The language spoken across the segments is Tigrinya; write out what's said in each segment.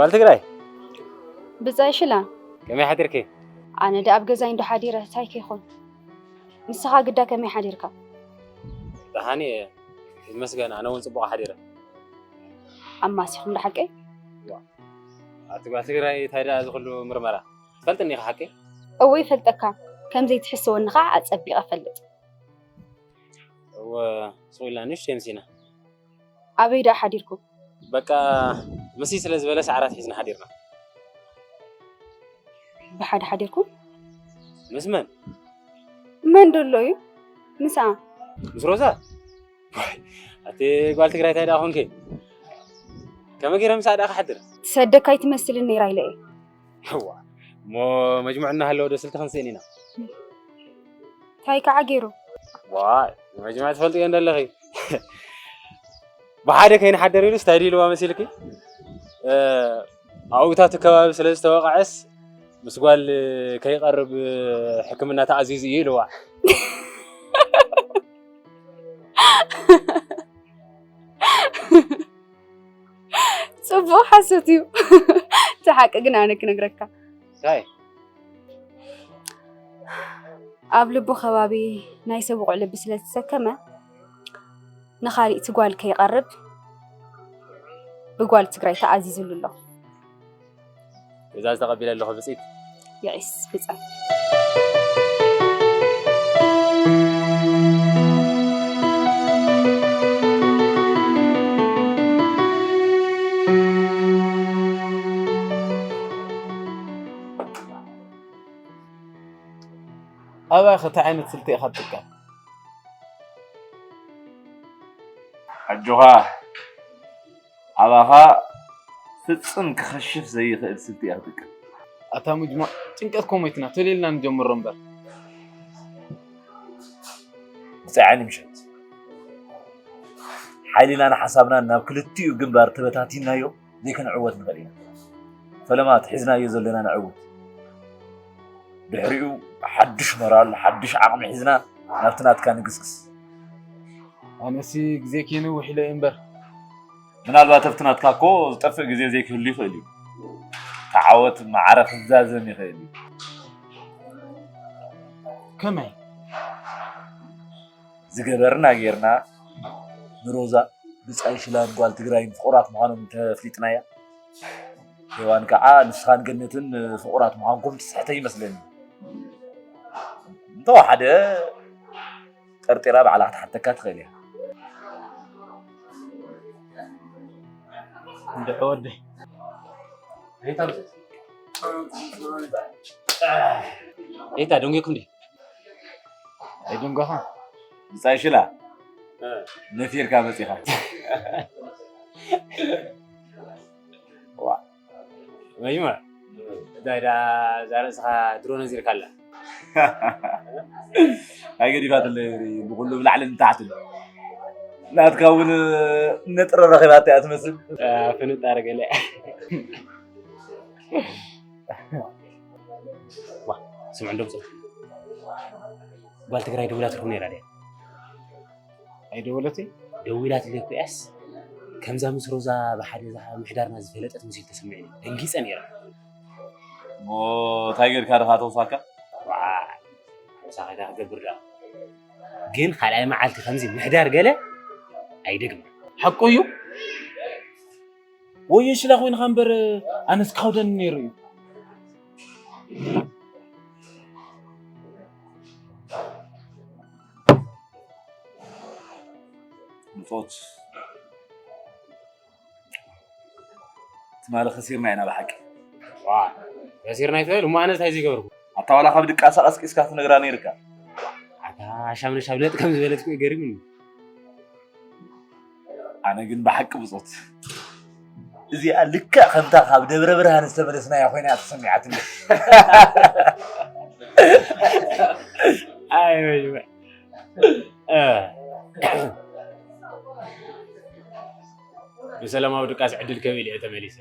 ጓል ትግራይ። ብጻይ ሽላ። ከመይ ሓዲርኪ? ኣነ ደ ኣብ ገዛይ እንዶ ሓዲረ ታይ ከይኾን። ንስኻ ግዳ ከመይ ሓዲርካ? ደሓን እየ ይመስገን፣ ኣነ እውን ጽቡቕ ሓዲረ። ኣማሲኹም ዶ ሓቀይ? ኣቲ ጓል ትግራይ፣ እንታይ ደኣ እዚ ኩሉ ምርመራ? ትፈልጥኒ ኢኻ ሓቀይ? እወ ይፈልጠካ። ከም ዘይትሕስወኒ ኸዓ ኣጸቢቐ እፈልጥ። እወ፣ ስቕ ኢልና ንእሽተይ ምሲና። ኣበይ ደኣ ሓዲርኩም? በቃ፣ ምሲ ስለ ዝበለ ሰዓራት ሒዝና ሓዲርና። ብሓደ ሓዲርኩም? ምስ መን? መን ደሎ እዩ? ምሳ ምስ ሮዛ? ዋይ፣ ኣቲ ጓል ትግራይ፣ እንታይ ደኣ ኾንኪ? ከመይ ገይረ ምሳኣ ደኣ ክሓድር? ትሰደካ ኣይትመስልን ነይራ ኢለ እየ። እዋ፣ እሞ መጅሙዕ እናሃለወ ዶ ስልቲ ክንስእን ኢና? እንታይ ከዓ ገይሩ? ዋይ፣ መጅሙዕ ትፈልጥዮ እንደለኺ። ብሓደ ከይንሓደር ኢሉ ስታይ ድዩ ኢልዋ መሲልኪ? እ፣ ኣብኡታት ከባቢ ስለ ዝተወቕዐስ ምስ ጓል ከይቐርብ ሕክምና ተኣዚዙ እዩ ኢልዋ። ጽቡቕ ሓሶት እዩ። እቲ ሓቂ ግን ኣነ ክነግረካ። እንታይ? ኣብ ልቡ ከባቢ ናይ ሰቡቕ ልቢ ስለ ዝተሰከመ ንኻሊእቲ ጓል ከይቐርብ ብጓል ትግራይ ተኣዚዙሉ ኣሎ። ትእዛዝ ተቐቢለ ኣለኹ ብፅኢት። የዒስ ብፃይ። ኣባኺ እንታይ ዓይነት ስልቲ ኢኻ ትጥቀም? ኣጆኻ ኣባኻ ፍጽም ክኸሽፍ ዘይኽእል ስልቲ እያ ትጥቀም። ኣታ ምጅማዕ ጭንቀት ኮሞይትና ተሊልና ንጀምሮ እምበር። ብጻይ ዓይኒ ምሸት ሓይልናን ሓሳብናን ናብ ክልቲኡ ግንባር ተበታቲንናዮ ዘይክንዕወት ንኽእል ኢና። ፈለማ እቲ ሒዝናዮ ዘለና ንዕውት። ድሕሪኡ ሓድሽ ሞራል ሓድሽ ዓቕሚ ሒዝና ናብቲ ናትካ ንግስግስ። ኣነሲ ግዜ ከይነውሕ ኢለ እየ እምበር። ምናልባት ኣብቲ ናትካ እኮ ዝጠፍእ ግዜ ዘይክህሉ ይኽእል እዩ። ተዓወት ማዕረ ክዛዘም ይኽእል እዩ። ከመይ? ዝገበርና ጌርና ንሮዛ ብጻይ ሽላን ጓል ትግራይን ፍቑራት ምዃኖም እንተፍሊጥናያ፣ ሄዋን ከዓ ንስኻን ገነትን ፍቑራት ምዃንኩም ትስሕተ ይመስለኒ። እንተወሓደ ጠርጢራ ባዕላ ክትሓተካ ትኽእል እያ። እንድዒ ወደይ። ኤታ ደንጌኩም ዲ? ኣይደንጎኻ ብጻይ ሽላ ነፊርካ መጺኻ። መጅሙዕ እንታይ ዳ እዛ ርእስኻ ድሮ ነዚርካ ኣላ። ኣይገዲፋትለይ ብኩሉ ብላዕሊ ንታሕትን ናትካ እውን ነጥረ ረኺባታ እያ ትመስል። ፍንጣረ ገለ። ዋ፣ ስምዑ እንዶ ብፁዕ። ጓል ትግራይ ደዊላትልኩም ነይራ ድያ? ኣይደወለተይ። ደዊላትለይ እኮ እያስ፣ ከምዛ ምስ ሮዛ ብሓደ እዛ ምሕዳርና ዝፈለጠት መሲሉ ተሰሚዑኒ። ደንጊጸ ነይረ። እሞ እንታይ ጌርካ ድኻ ተውሳካ? ዋይ፣ ተውሳኺ እንታይ ክገብር ደኣ? ግን ካልኣይ መዓልቲ ከምዚ ምሕዳር ገለ ኣይደግምን። ሓቁ እዩ። ወዮ ሽላ ኮይንካ እምበር ኣነስ ክኸብደኒ ነይሩ እዩ። ብጾት ትማሊ ከሲርና ኢና ብሓቂ። ዋ፣ ከሲርና ይትበል እሞ ኣነ እንታይ ዘይገበርኩ? ኣታ ዋላ ካብ ድቃሳ ቀስቂስካ ትነግራ ነይርካ። ኣታ ኣሻም ነሻብ ለጥ ከም ዝበለት እኮ እዩ ገሪሙኒ። ኣነ ግን ብሓቂ ብጾት እዚኣ ልክዕ ከምታ ካብ ደብረ ብርሃን ዝተመለስናያ ኮይና እያ ተሰሚዓትኒ። ኣይ መጅሙዕ። ብሰላማዊ ድቃስ ዕድል ከብል እየ ተመሊሰ።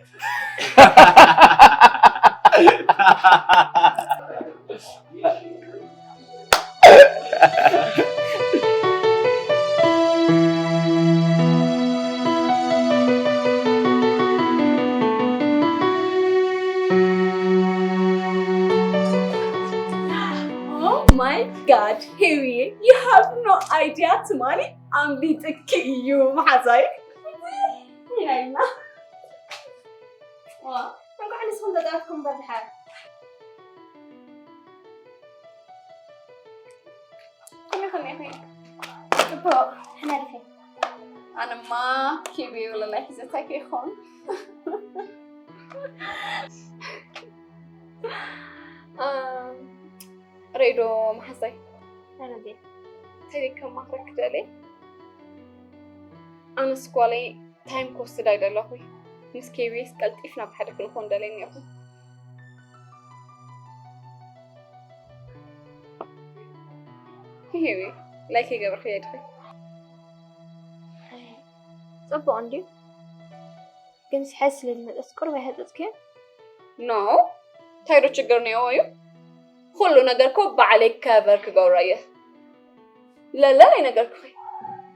God, ሄዊዬ, you have no idea ትማሊ ኣምሊጥኪ እዩ መሓዛይ። ይናይና። ዋ፣ እንኳዕ ንስኹም ተጣበቅኩም በድሓን። ከመይ ከመይ ከመይ? ጽቡቕ፣ ሕና ዲኺ? ኣነማ ኪቢ ወለላይ ሒዘታ ከይኮን። ኣም፣ ሬዶ መሓዛይ። ኣነዜ። እንታይ ከማኽረክ ደልየ? ኣነስ ጓለይ ታይም ክወስድ ኣይደለኹይ። ምስ ኬቢስ ቀልጢፍና ብሓደ ክንኾን ደልየ እኒኹ። ሄዊ፣ ላይክ ይገብርክዮ ድኺ? ጽቡቕ እንድዩ። ግን ስሐ ስለ ዝመጸስ ቁሩብ ኣይሃጸጽክዮን? ኖ፣ እንታይ ዶ ችግር ነይዎ እዩ? ኩሉ ነገር እኮ ባዕለይ ከቨር ክገብሮ እየ። ለለ ኣይነገርኩኺ።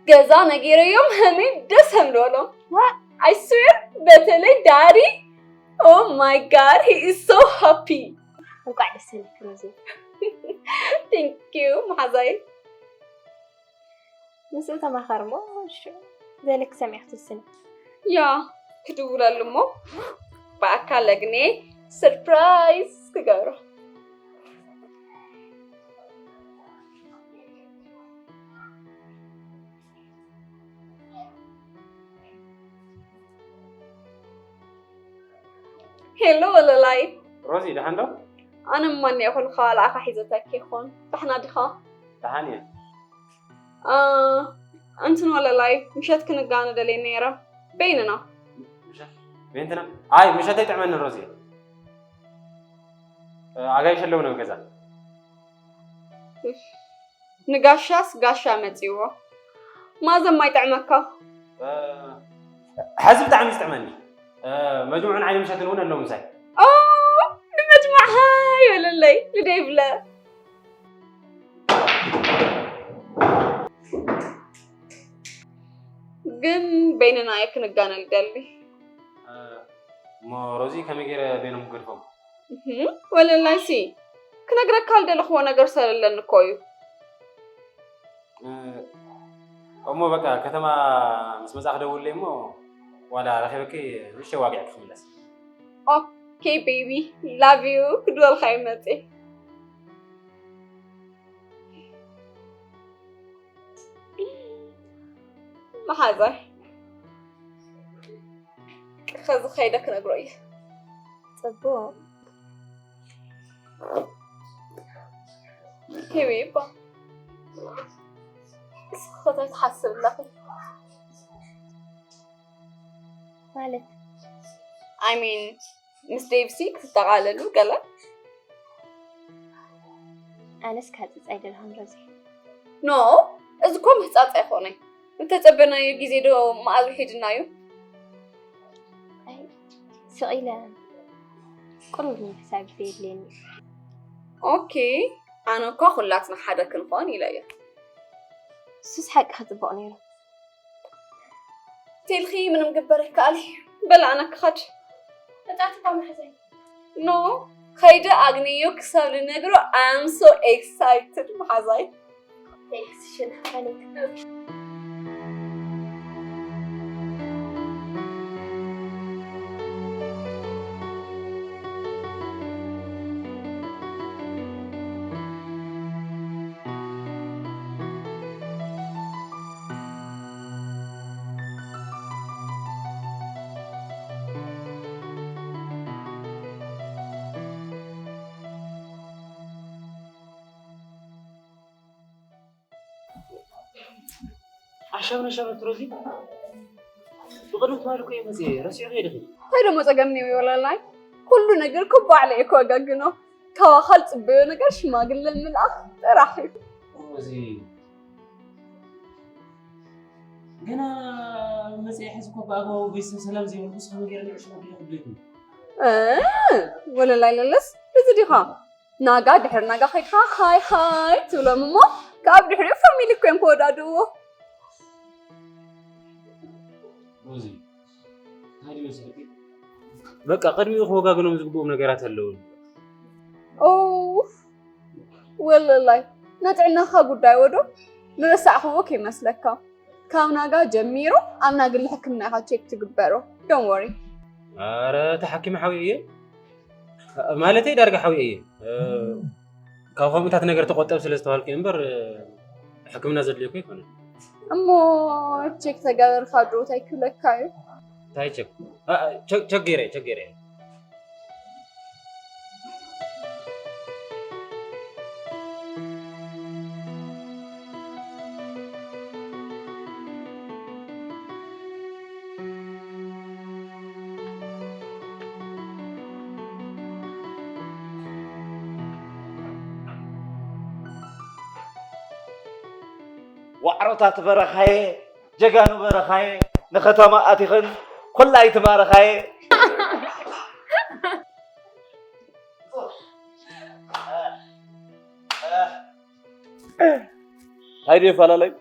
ገዛ ነጊረዮም ሀመይ ደስ ከም ዝበሎም። ዋ! I swear፣ በተለይ ዳዲ፣ oh my God, he is so happy። እንኳዕ ደስ በለኪ ሮዚ። Thank you መሓዛይ። ምስኡ ተማኸር እሞ፣ እሺ፣ ዘለኪ ሰሚዕኪ ትወስኒ። ያ፣ ክድውለሉ እሞ ብኣካል ኣግንየ ሰርፕራይዝ ክገብሮ። ሄሎ ወለላይ። ሮዚ፣ ደሓን ዶ? ኣነ እማ እኒኣ ኮልኻ፣ ልኣኻ ሒዘታኪ ይኾን። ደሕና ዲኻ? ደሓን እየ። እ፣ እንትን ወለላይ፣ ምሸት ክንጋነ ደልየ ነይረ። በይንና። ምሸት? በይንትና? ኣይ፣ ምሸት ኣይጥዕመንን ሮዚ። እ፣ ኣጋይሽ ኣለውን ኣብ ገዛ። እፍ፣ ንጋሻስ ጋሻ መጺዎ። ማዘም ኣይጥዕመካ። እ፣ ሕዚ ብጣዕሚ ዝጥዕመኒ። እ፣ መጅሙዕን ዓይኒ ምሸትን እውን ኣለዉ ምሳይ። ኦ፣ ንመጅሙዕ ሃይ በለለይ፣ ንደይብለ። ግን በይንና እየ ክንጋነ ልደሊ። እ፣ እሞ ሮዚ ከመይ ገይረ በይኖም ክገድፎም? እህ፣ ወለላይሲ፣ ክነግረካ ልደለኽዎ ነገር ሰለለኒ እኮ እዩ። እ፣ እሞ በቃ ከተማ ምስ መጻ ክደውለይ እሞ ዋላ ረኺበኪ ንእሽተይ ዋጊዕ ክምለስ። ኦኬ ቤቢ፣ ላቭ ዩ። ክድወልካ ይመጽእ። መሓዛይ፣ ኸዚ ኸይደ ክነግሮ እየ። ጽቡቕ። ሄዊ እባ፣ እስኺ ኸ እንታይ ትሓስቢ ኣለኺ? ማለት? I mean፣ ምስ ዴቭሲ ክትጠቓለሉ ገለ? ኣነስ ክሃጽጽ ኣይደለኹን ሮዚ። ኖ፣ እዚ እኮ ምህጻጽ ኣይኮነይ። ዝተጸበናዮ ግዜ ዶ መኣዝ ውሒድና እዩ? ኣይ፣ ስቕ ኢለ ቁሩብ ናይ ምሕሳብ ግዜ የድልየኒ። ኦኬ፣ ኣነ እኳ ኩላትና ሓደ ክንኾን ኢለ እየ። እሱስ ሓቂ ክጽቡቕ ነይሩ። ቴልኺ ምንም ግበር ይከኣል። በል ኣነ ክኸድ። መጻእቲ እኳ መሓዛይ። ኖ፣ ኸይደ ኣግንዮ ክሳብ ልነግሮ፣ I am so excited መሓዛይ። Thanks ሽን ሓፋኔት። ኣሻብነ ሻበት ሮዚ ብቕድሚ ትማሊ እኮ እየ መፅየ፣ ረሲዕኺ ዲኺ? እንታይ ደሞ ፀገም እኒኦ ወለላይ? ኩሉ ነገር እኮ ባዕለ እየ ክወጋግኖ። ካባኻ ዝፅበዮ ነገር ሽማግለ ምልኣኽ ጥራሕ እዩ። ሮዚ፣ ገና መፅየ ሕዚ እኮ ብኣግባቡ ቤተሰብ ሰላም ዘይብልኩስ ከመይ ገይረ ንዑ ሽማግለ ክብለኩም? እ፣ ወለላይ ለለስ፣ እዚ ዲኻ? ናጋ ድሕሪ ናጋ ከይድካ ሃይ ሃይ ትብሎም እሞ ካብ ድሕሪኡ ፋሚሊ እኮ እዮም ከወዳድእዎ። ሮዚ፣ እንታይ ድዩ መሰለኪ? በቃ ቅድሚኡ ክወጋግኖም ዝግብኦም ነገራት ኣለዉ። ኦፍ፣ ወለላይ፣ ናይ ጥዕናኻ ጉዳይ ወዶ ንረሳዕኽዎ ከይመስለካ። ካብ ናጋ ጀሚሩ ኣብ ናይ ግሊ ሕክምና ኢኻ ቼክ ትግበሮ። Don't worry። ኣረ፣ እቲ ሓኪም ሓውየ እየ። ማለተይ ዳርጋ ሓውየ እየ። እ፣ ካብ ከምኡታት ነገር ተቆጠብ ስለ ዝተባልኩ እየ እምበር፣ እ፣ ሕክምና ዘድልየኩ ኣይኮነን። እሞ ቼክ ተገበርካ ዶ እንታይ ክብለካ እዩ? እንታይ ቸክ? አ፣ አ፣ ቸክ፣ ቸክ ገይረ፣ ቸክ ገይረ። ዋዕሮታት በረኻየ፣ ጀጋኑ በረኻየ፣ ንኸተማ ኣቲኽን ኩላ ኣይትማረኻየ። እንታይ ድዩ ፈላለይ?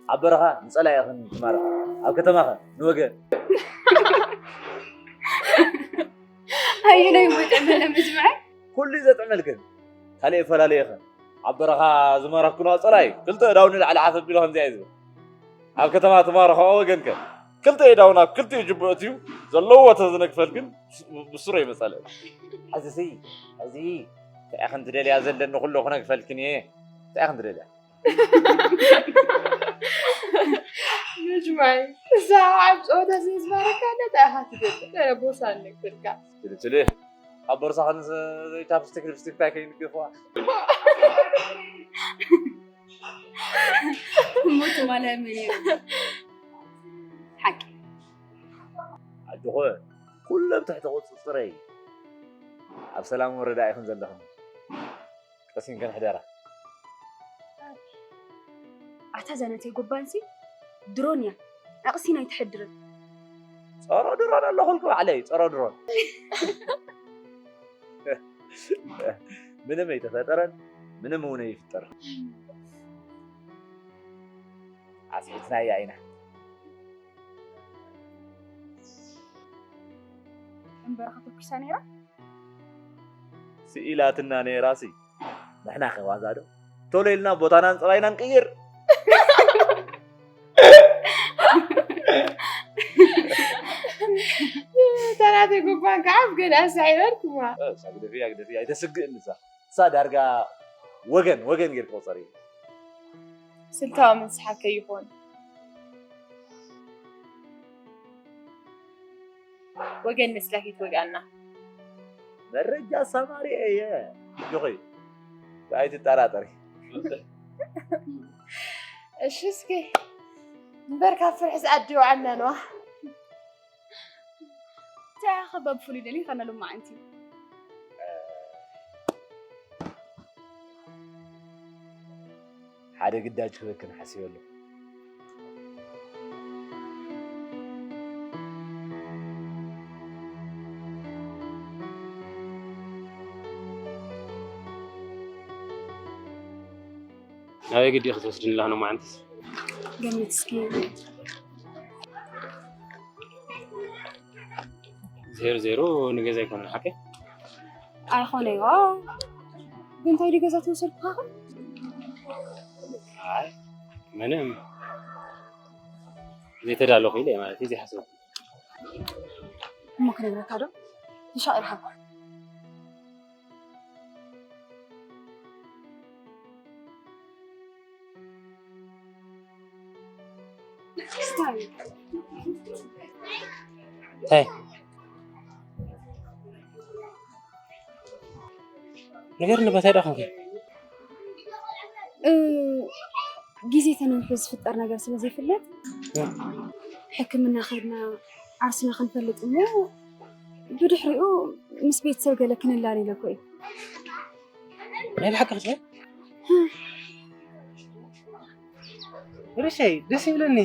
ኣብ በረኻ ንጸላኢኽን ትማረኻ፣ ኣብ ከተማኸ ንወገን። ኣየናይ እሞ ይጥዕመለ መጅምዐ? ኩሉ እዩ ዘጥዕመልክን። ካልእ ይፈላለየኽን። ኣብ በረኻ ዝማረኽክኖ ጸላኢ ክልተ እዳው ንላዕሊ ሓፍ ኣቢሉ ከምዚኣ እዩ ዝብል። ኣብ ከተማ ትማረኽኦ ወገንከ ክልተ እዳው ናብ ክልቲኡ ጅብኡ ኣእትዩ ዘለዎ ተዝነግፈልክን ብስሩ ይመጸልክን። ሕዚሲ፣ ሕዚ እንታይ ኢኽን ትደልያ ዘለኒ ኩሉ ክነግፈልክን እየ። እንታይ ኢኽን ትደልያ? መጅማይ፣ እዛ ኣብ ጸወታ ዘይዝማረካ ነታ ኢኻ ትደሊ። ገለ ቦርሳ ንነግፈልካ። ትልትል፣ ኣብ ቦርሳኽን ስ-፣ ቻፕስቲክ፣ ሊፕስቲክ እንታይ ከይንገፍዋ? እሞ ትማሊ መን እዩ? ሓቂ። ኣጆኹ፣ ኩሉ ኣብ ትሕቲ ቁጽጽረይ። ኣብ ሰላም ወረዳ ኢኽን ዘለኽን። ቀሲንክን ሕደራ። ኣታ እዛ ናተይ ጎባንሲ ድሮን እያ። ኣቕሲን ኣይትሕድርን። ጸሮ ድሮን ኣለኹልኪ ባዕለይ፣ ጸሮ ድሮን። ምንም ኣይተፈጠረን፣ ምንም እውን ኣይፍጠርን። ኣስሒትናያ ኢና። እምበር ከተኩሳ ነይራ? ስኢላትና ነይራሲ። ንሕና ከ ዋዛ ዶ? ቶሎ ኢልና ቦታናን ጸባይናን ቅይር። ተራቴ ጉባን ከዓ ኣብ ገለ ኣሳዒበልኩማ። እሳ ግደፍያ፣ ግደፍያ፣ ኣይተስግእን ንሳ። እሳ ዳርጋ ወገን፣ ወገን ጌርካ ቁጸር እዩ። ስልታዊ ምስሓብ ከይኾን። ወገን መስላ ከይትወግኣና። መረጃ ኣሳማሪ እየ። ጆኸይ፣ ኣይትጠራጠሪ። እሺ፣ እስኪ እምበር ካብ ፍርሒ ዝኣድዮ ዓና ነዋ። እንታይ ኢኻ በብ ፍሉይ ደሊኻና ሎማዓንቲ? ሓደ ግዳጅ ክህበክን ሓሲበ ኣለኹ። ናበይ ግዲ ክትወስድኒ ኣለኻ ሎማዓንትስ? ገምት እስኪ። ዜሮ ዜሮ ንገዛ ኣይኮነን ሓቀይ? ኣይኾነይ ዋ። ግን እንታይ ድዩ ገዛ ተወሰድኩኻ? ኣይ፣ ምንም። ዘይተዳለኹ ኢለ ማለት እዩ፣ ዘይሓሰብኩ። እሞ ክነግረካ ዶ? ተሻቒልካ እኮ። እንታይ? ንገርኒ፣ በታይ ደኣ ኮንኪ? እ፣ ግዜ ተነንሑ ዝፍጠር ነገር ስለ ዘይፍለጥ፣ እ። ሕክምና ከድና ዓርስና ክንፈልጥ እሞ፣ ብድሕሪኡ ምስ ቤተሰብ ገለ ክንላለ ኢለ እኮ እዩ። ናይ ብሓቂ ክትብል? ርሸይ፣ ደስ ይብለኒ።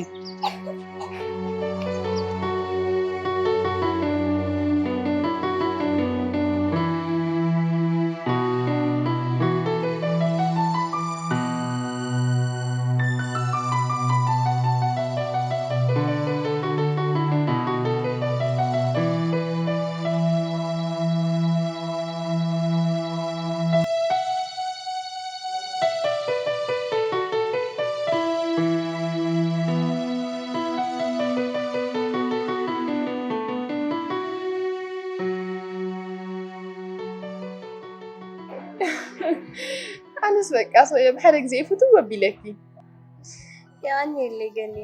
ኣነስ በቃ ሰውየ ብሓደ ግዜ ይፍትው ኣቢለኪ። የቐንየለይ ገኒ፣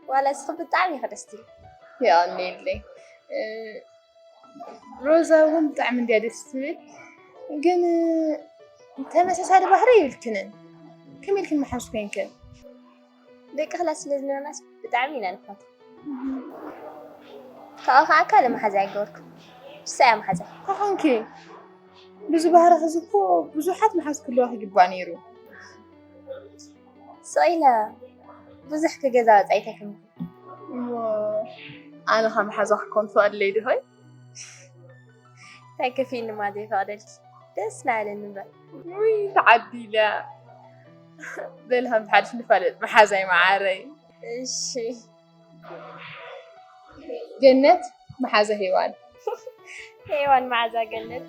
ዋላ እስኺ ብጣዕሚ ኢኺ ደስ ትብሊ። የቐንየለይ። እ፣ ሮዛ እውን ብጣዕሚ እንድያ ደስ ትብል፣ ግን ተመሳሳሊ ባህሪ የብልክንን። ከመይ ኢልክን መሓዝ ኮይንክን? ደቂ ክላስ ስለ ዝነበርናስ ብጣዕሚ ኢና ንፋቶ። ካብኡ ከዓ ካልእ መሓዛ ኣይገበርኩ። ንሳ እያ መሓዛ። ተኾንኪ ብዙ ባህሪ ሕዝኮ ብዙሓት መሓዝ ክህልዋ ክግባእ ነይሩ። ስቕ ኢለ ብዙሕ ክገዛ ወፃኢት ኣይኮንኩ። እሞ ኣነ ካብ መሓዛ ክኮን ትኽእለይ ድኾይ? እንታይ ከፊኒ ማ ዘይፈቕደልኪ? ደስ ናበለኒ እምበር። ውይ ተዓዲለ። በል ከም ብሓድሽ ንፋለጥ መሓዛይ መዓረይ። እሺ። ገነት መሓዛ ሄዋን። ሄዋን መዓዛ ገነት።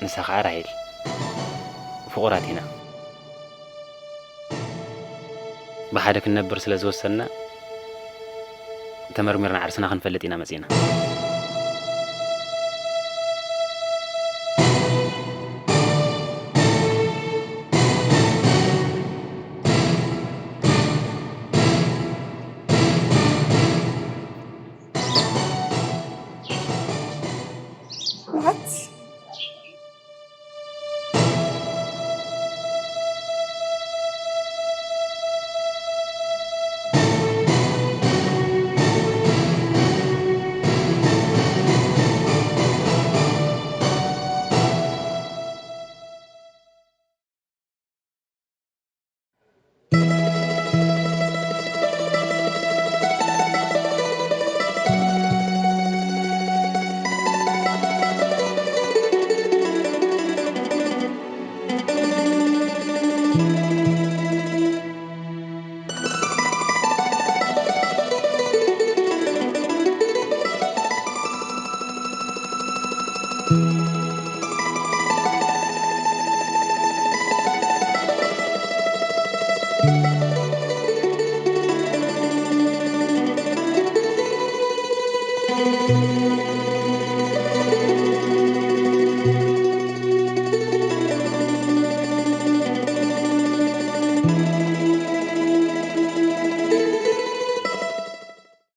ንሳ ኸዓ ራሄል። ፍቑራት ኢና። ብሓደ ክንነብር ስለ ዝወሰንና፣ ተመርሚርና ዓርስና ክንፈልጥ ኢና መጺእና። What?